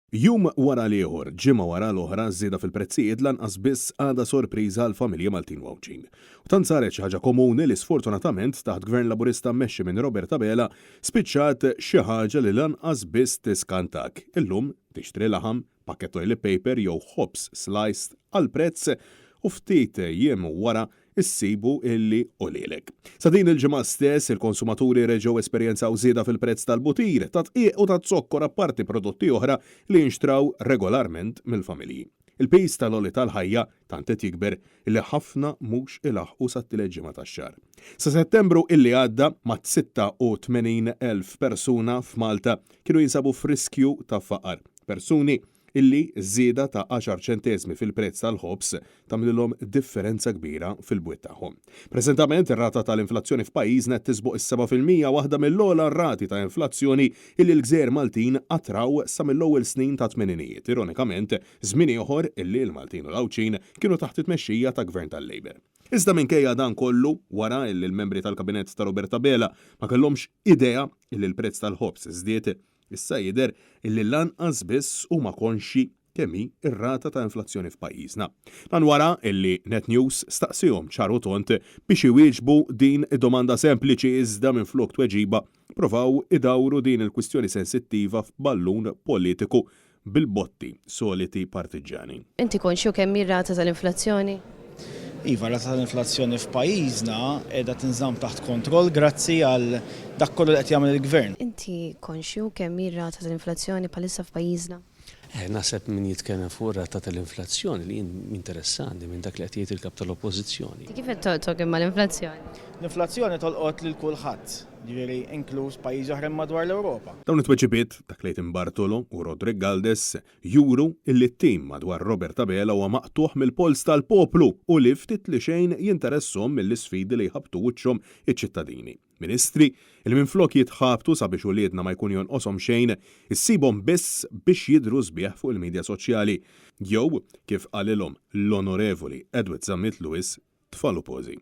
Jum wara l-ieħor, ġimgħa wara l-oħra, ż-żieda fil-prezzijiet lanqas biss għadha sorpriża għall-familji Maltin u Għawdxin. U tant saret xi ħaġa komuni li sfortunatament taħt Gvern Laburista mmexxi minn Robert Abela spiċċat xi ħaġa li lanqas biss tiskantak. Illum tixtri laħam, pakkett toilet paper jew ħobż sliced għal prezz u ftit jiem wara issibu illi għolielek. Sa din il-ġimgħa stess, il-konsumaturi reġgħu esperjenzaw żieda fil-prezz tal-butir, tad-dqiq u taz-zokkor apparti prodotti oħra li jinxtraw regolarment mill-familji. Il-piż tal-għoli tal-ħajja tant qed jikber illi ħafna mhux ilaħħqu sat-tielet ġimgħa tax-xahar. Sa Settembru illi għadda, mat-86,000 persuna f'Malta kienu jinsabu f'riskju ta' faqar. Persuni illi żieda ta' għaxar ċenteżmi fil-prezz tal-ħobż tagħmlilhom differenza kbira fil-bwiet tagħhom. Preżentament ir-rata tal-inflazzjoni f'pajjiżna qed tisboq is-7%, waħda mill-ogħla rati ta' inflazzjoni illi l-gżejjer Maltin qatt raw sa mill-ewwel snin tat-tmeninijiet, ironikament żmien ieħor illi l-Maltin u l-Għawdxin kienu taħt it-tmexxija ta' Gvern tal-Labour. Iżda minkejja dan kollu, wara illi l-membri tal-Kabinett ta' Robert Abela ma kellhomx idea illi l-prezz tal-ħobż żdied, Issa jidher illi lanqas biss huma konxji kemm hi r-rata ta' inflazzjoni f'pajjiżna. Dan wara illi Net News staqsiehom ċar u tond biex iwieġbu din id-domanda sempliċi iżda minflok tweġiba provaw idawru din il-kwistjoni sensittiva f'ballun politiku bil-botti soliti partiġġjani. Inti konxju kemm hi r-rata tal-inflazzjoni? Iva, r-rata tal-inflazzjoni f'pajjiżna qiegħda tinżamm taħt kontroll grazzi għal dak kollu li qed jagħmel il-Gvern. Inti konxju kemm hi r-rata tal-inflazzjoni bħalissa f'pajjiżna? Eh, naħseb min jitkellem fuq ir-rata tal-inflazzjoni li jien jinteressani minn dak li qed jgħid il-Kap tal-Oppożizzjoni. Inti kif qed tolqtok imma l-inflazzjoni? L-inflazzjoni tolqot lil kulħadd, jiġifieri inkluż pajjiżi oħrajn madwar l-Ewropa. Dawn it-tweġibiet ta' Clayton Bartolo u Roderick Galdes juru illi t-tim madwar Robert Abela huwa maqtugħ mill-polz tal-poplu u li ftit li xejn jinteresshom mill-isfidi li jħabbtu wiċċhom iċ-ċittadini. Ministri li minflok jitħabtu sabiex uliedna ma jkun jonqoshom xejn, issibhom biss biex jidhru sbieħ fuq il-midja soċjali. Jew, kif qalilhom l-Onorevoli Edward Zammit Lewis, tfal u pożi.